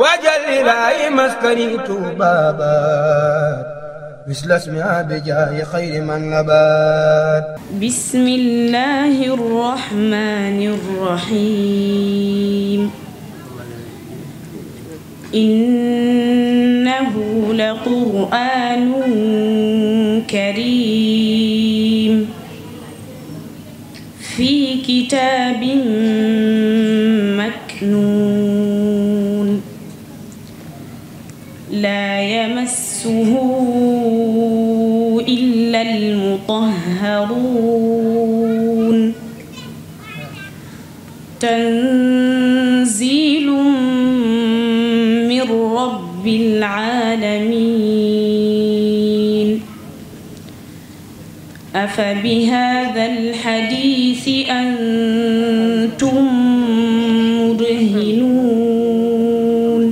wajal ilaahi maskani tuubaabaat misl ismihaa bijaahi xayri man nabaat bismillaahi rahmaani rahiim innahu laqur'aanun kariim fi kitaabin maknuun laa yamassuhu illa al-mutahharuun tanziilun min rabbil aalamiin afabihaadhal hadiisi antum mudhinuun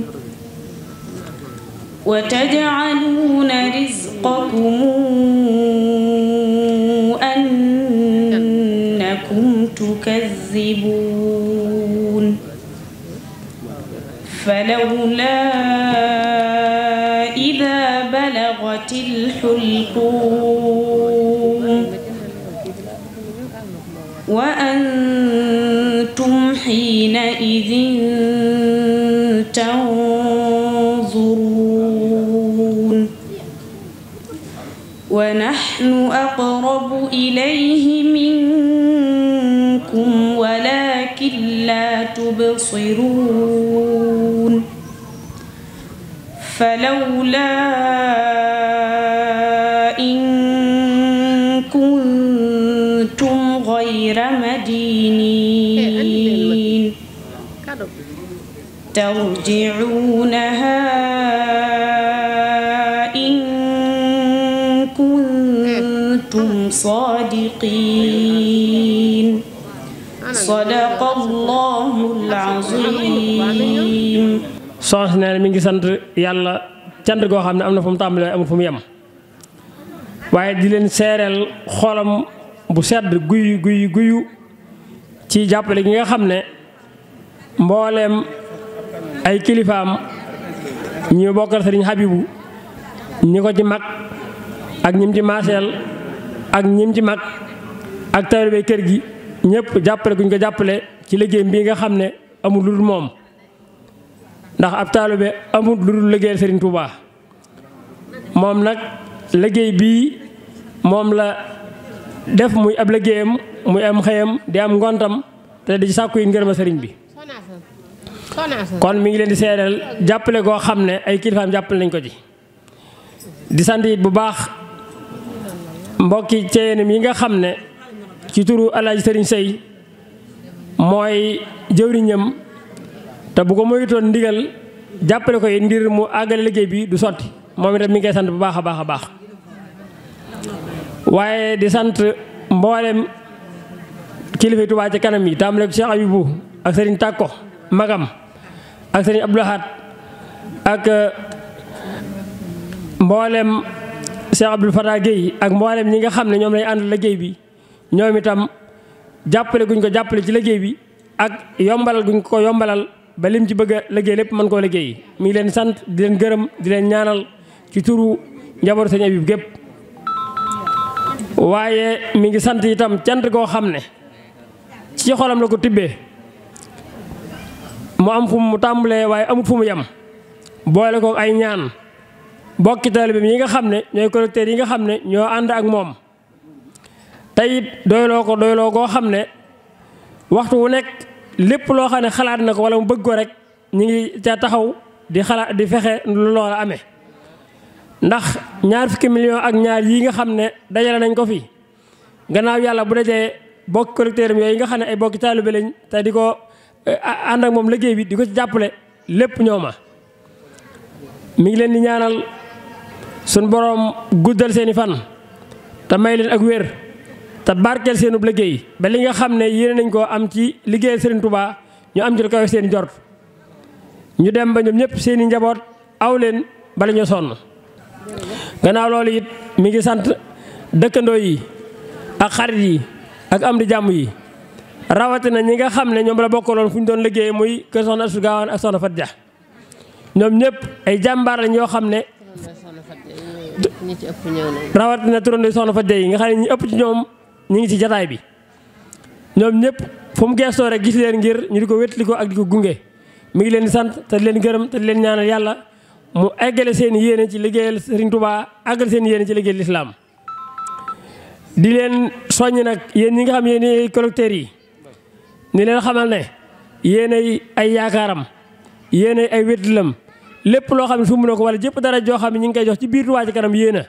wa taj'aluuna rizqakum annakum tukazzibuun falawlaa idhaa balagatil hulquum wa antum hiina'idhin tanzuruun wa nahnu aqrabu ilayhi minkum walaakin laa tubsiruun falawlaa in kuntum ghayra madiinin tarji'uunahaa in kuntum saadiqiin sadaqallaahul aziim. soxna nee na mi ngi sant yàlla cant goo xam ne am na fu mu tàmbalee amul fu mu yem waaye di leen seereel xolam bu sedd guyu ci jàppale gi nga xam ne mbooleem ay kilifaam ñi bokkal sëriñ Habibu ñi ko ci mag ak ñim ci maaseel ak ñim ci mag ak taalibe kër gi ñëpp jàppale guñ ko jàppale ci liggéey bii nga xam ne amul lu dul moom ndax ab taalibe amul lu dul liggéeyal Serigne Touba moom nag liggéey bii moom la def muy ab liggéeyam muy am xëyam di am ngontam te di sàkku yi ngërëma sëriñ bi kon mi ngi leen di seedeel jàppale goo xam ne ay kilifaam jàppale nañ ko ci di sant it bu baax mbokki ceyeenam yi nga xam ne ci turu Alaaji Sëriñ Sey mooy jëwriñam te bu ko moytoon ndigal jàppale ko it ngir mu àggale liggéey bi du sotti moom itam mi ngi koy sant bu baax a baax a baax waaye di sant mboolem kilifa Touba ci kanam yi tàmbale ko Cheikh Abibou ak Sëriñ Tàkko magam ak Sëriñ Abdou Lahad ak mboolem Cheikh Abdoul Fatah Guèye ak mboolem ñi nga xam ne ñoom lay ànd liggéey bi ñoom itam jàppale guñ ko jàppale ci liggéey bi ak yombalal guñ ko yombalal ba lim ci bëgg a liggéey lépp mën koo liggéey mi ngi leen sant di leen gërëm di leen ñaanal ci turu njabootu Sëriñ Abib gépp waaye mi ngi sant itam cant koo xam ne ci xolam la ko tibbee mu am fu mu tàmbalee waaye amut fu mu yem boole ko ay ñaan bokki taalibe bi yi nga xam ne ñooy collecteurs yi nga xam ne ñoo ànd ak moom tey it doyloo koo xam ne waxtu wu nekk lépp loo xam ne xalaat na ko wala mu bëgg ko rek ñu ngi ca taxaw di xalaat di fexe lu loola amee ndax 20 millions ak ñaar yi nga xam ne dajale nañ ko fi gannaaw yàlla bu dajee bokki collecteurs yooyu nga xam ne ay bokki taalibe lañ te di ko ànd ak moom liggéey bi di ko ci jàppale lépp ñooma mi ngi leen di ñaanal suñ boroom guddal seeni fan te may leen ak wér te barkeel seenub liggéey ba li nga xam ne yéene nañ koo am ci liggéeyal Serigne Touba ñu am ci lu kawe seeni jort ñu dem ba ñoom ñëpp seeni njaboot aw leen bala ñoo sonn gannaaw loolu it mi ngi sant dëkkandoo yi ak xarit yi ak am di jàmm yi rawatina ñi nga xam ne ñoom la bokkaloon fu ñu doon liggéey muy kër soxna Astou Gawane ak soxna Fat Dia ñoom ñëpp ay jàmbaar lañ yoo xam ne rawatina turandoo soxna Faty Dieye yi nga xam ne ñi ëpp ci ñoom ñu ngi ci jataay bi ñoom ñëpp fu mu geestoo rek gis leen ngir ñu di ko wétli ko ak di ko gunge mi ngi leen di sant te di leen gërëm te di leen ñaanal yàlla mu eggale seen yéene ci liggéeyal Serigne Touba àggale seen yéene ci liggéeyal lislaam di leen soññ nag yéen ñi nga xam yéen ay collecteurs yi ni leen xamal ne yéen ay yaakaaram yéen ay wétlilam lépp loo xam ne fu mu ne ko wala jëpp dara joo xam ne ñu ngi koy jox ci biir Touba Ca Kanam yéen a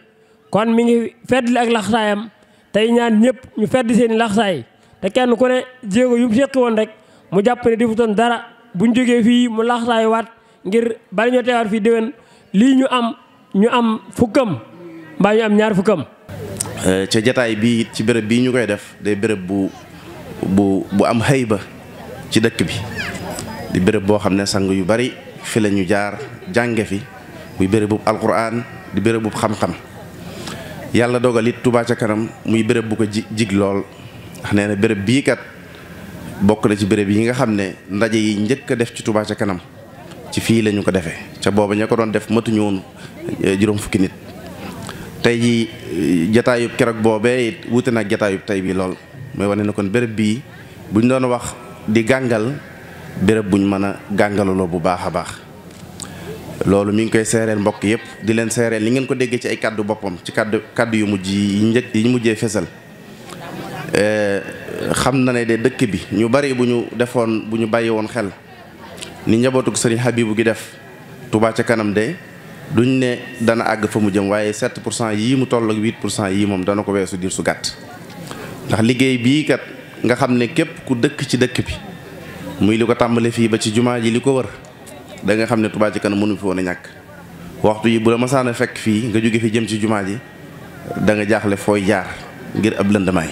kon mi ngi feddli ak laxsaayam tey ñaan ñëpp ñu fedd seen i laxsaay te kenn ku ne jéego yu mu seqi woon rek mu jàpp ne defutoon dara buñ jógee fii mu laxsaay waat ngir bari ñoo teewaat fii déwén lii ñu am fukkam mbaa ñu am ñaar fukkam. ca jataay bii it ci béréb bii ñu koy def day béréb bu am hayba ci dëkk bi di béréb boo xam ne sang yu bari fi la ñu jaar jànge fi muy béréb bu alquran di béréb bu xam-xam yàlla dogal it Touba Ca Kanam muy béréb bu ko jig lool ndax nee na béréb bii kat bokk na ci béréb yi nga xam ne ndaje yi njëkk a def ci Touba Ca Kanam ci fii la ñu ko defee ca booba ña ko doon def matuñu woon juróom fukki nit tey ji jataayub keroog boobee it wuute nag jataayub tey bi lool mooy wane na kon béréb bii buñ doon wax di gàngal béréb buñ mën a gàngalaloo bu baax a baax loolu mi ngi koy seereel mbokk yëpp di leen seereel li ngeen ko déggee ci ay kàddu boppam ci kàddu yu mujj yi mujjee fesal xam na ne de dëkk bi ñu bari bu ñu bàyyi woon xel ni njabootug Serigne Habibou gi def Touba Ca Kanam de duñ ne dana àgg fa mu jëm waaye 7% yii mu toll ak 8% yii moom dana ko weesu diir su gàtt ndax liggéey bii kat nga xam ne képp ku dëkk ci dëkk bi muy li ko tàmbale fii ba ci jumaa ji li ko wër da nga xam ne Touba Ca Kanam mënu fi woon a ñàkk waxtu yi bu la masaan a fekk fii nga jóge fi jëm ci jumaa ji da nga jaaxle fooy jaar ngir ab lëndamaay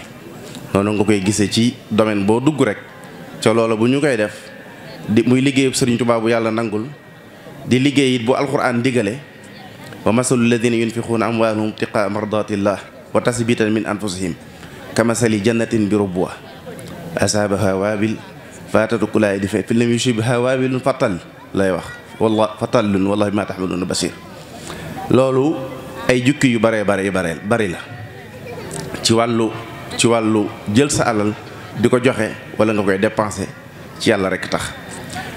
noonu nga koy gisee ci domaine boo dugg rek ca loola bu ñu koy def di muy liggéeyub Serigne Touba bu yàlla nangul di liggéey it bu alquran digale wa masalu alladina yunfiquuna amwaalahum ibtiqaa mardatillah wa tasbitan min anfusihim kamasali jannatin bi rubwa asaabaha waabil faatatu kulaay di fe fi lam yushibha waabilun fatal lay wax fatallun wallahi ma taxmaluna basir loolu ay jukki yu bari la ci wàllu jël sa alal di ko joxe wala nga koy dépenser ci yàlla rek tax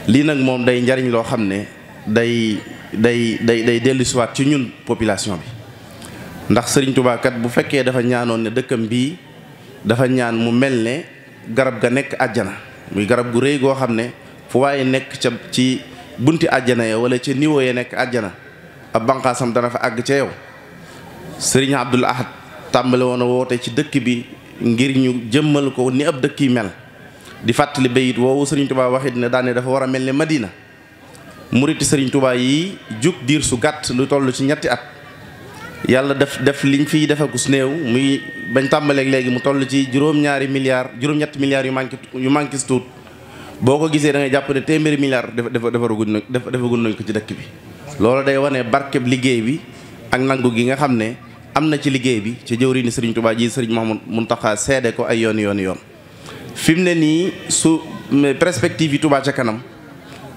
lii nag moom day njariñ loo xam ne day dellu siwaat ci ñun population bi ndax Serigne Touba kat bu fekkee dafa ñaanoon ne dëkkam bii dafa ñaan mu mel ne garab ga nekk àjjana muy garab gu rëy goo xam ne fu waaye nekk ca ci bunti àjjana ya wala ca niveau ya nekk àjjana ab banqaasam dana fa àgg ca yow Serigne Abdoul Ahad tàmbale woon a woote ci dëkk bi ngir ñu jëmmal ko ni ab dëkk yi mel di fàttali bayit woowu Serigne Touba waxit ne daane dafa war a mel ne Madina muriti Serigne Touba yi jug diir su gàtt lu toll ci ñetti at yàlla def liñ fiy defagus néew muy bañ tàmbaleeg léegi mu toll ci juróom-ñetti milliards yu manqué tuut boo ko gisee da ngay jàpp ne téeméeri milliards defagun nañ ko ci dëkk bi loolu day wane barkeb liggéey bi ak nangu gi nga xam ne am na ci liggéey bi ci jëwriñu Serigne Touba ji Serigne Mouhamadou Mountakha seede ko ay yoon fi mu ne nii su perspective yi Touba Ca Kanam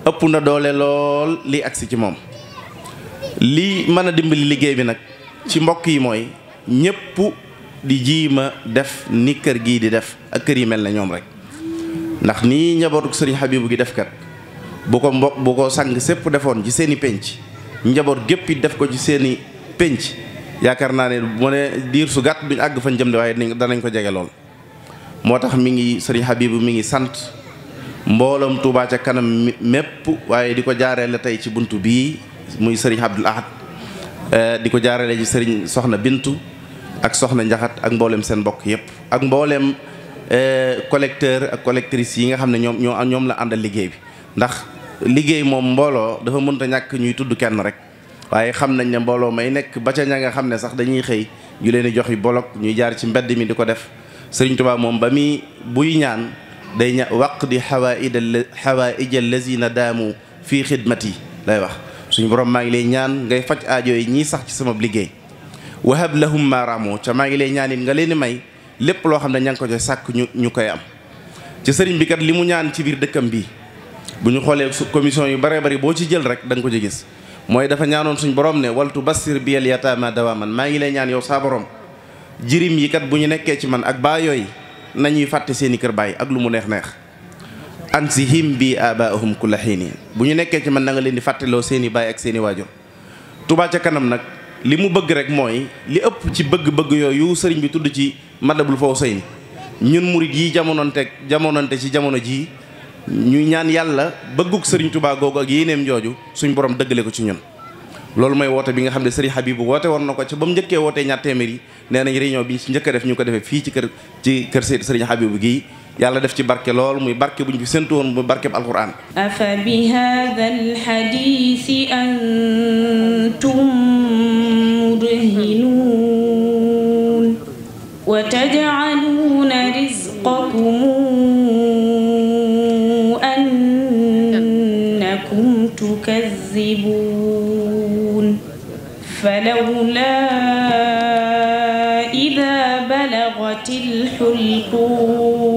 ëpp na doole lool li agsi ci moom lii mën a dimbali liggéey bi nag ci mbokk yi mooy ñëpp di jiima def ni kër gii di def ak kër yi mel na ñoom rek ndax nii njabootu Serigne Habibou gi def kat bu ko sang sépp defoon ci seeni penc njaboot gépp it def ko ci seeni penc yaakaar naa ne mu ne diir su gàtt duñ àgg fañ jëm de waaye danañ ko jege lool moo tax Serigne Habibou mi ngi sant mbooloom Touba Ca Kanam mépp waaye di ko jaareele tey ci buntu bii muy Serigne Abdoul Ahad di ko jaareele ci Serigne Soxna Bintu ak Soxna Njaxat ak mboolem seen mbokk yëpp ak mboolem collecteur ak collectrice yi nga xam ne ñoom la àndal liggéey bi ndax liggéey moom mbooloo dafa mënta ñàkk ñuy tudd kenn rek waaye xam nañ ne mbooloo may nekk ba ca ña nga xam ne sax dañuy xëy ñu leen di jox yi bolok ñuy jaar ci mbedd mi di ko def Serigne Touba moom ba muy buy ñaan day waq di xawaaij allazina daamu fii xidmati lay wax suñu borom maa ngi lay ñaan ngay faj aajo yi ñii sax ci sama liggéey wahab lahum maaramo ca maa ngi lay ñaan it nga leen di may lépp loo xam ne ña ngi ko ca sàkk ñu koy am ci sëriñ bi kat li mu ñaan ci biir dëkkam bi bu ñu xoolee commission yu baree bari boo ci jël rek da nga ko ci gis mooy dafa ñaanoon suñ borom ne waltu bassir biyal yataama dawaman maa ngi lay ñaan yow saa borom jirim yi kat bu ñu nekkee ci man ak baa yooyu nañuy fàtte seeni kër baay ak lu mu neex neex ansihim bi abaahum kulla xiinin bu ñu nekkee ci man na nga leen di fàtteloo seeni baay ak seeni waajur. Touba ca kanam nag li mu bëgg rek mooy li ëpp ci bëgg-bëgg yooyu sëriñ bi tudd ci Matlabul Fawzayni ñun murid yi jamononte ci jamono jii ñuy ñaan yàlla bëgguk sëriñ Touba googu ak yéeneem jooju suñ borom dëggale ko ci ñun. loolu mooy woote bi nga xam ne sëriñ Habibou woote woon na ko ca ba mu njëkkee wootee ñaar téeméer yi nee nañ réunion bi ñu ci njëkk a def ñu ko defee fii ci kër sëriñ Habibou gii yàlla def ci barke lool muy barke bu ñu fi séntu woon muy barke bu alquran. afa bi haadhal hadiisi antum mudhinuun wa taj'aluuna rizqakum annakum tukazzibuun falawlaa idhaa balaghatil hulquum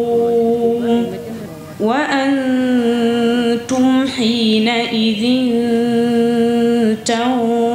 wa antum hiina'idhin tanzurun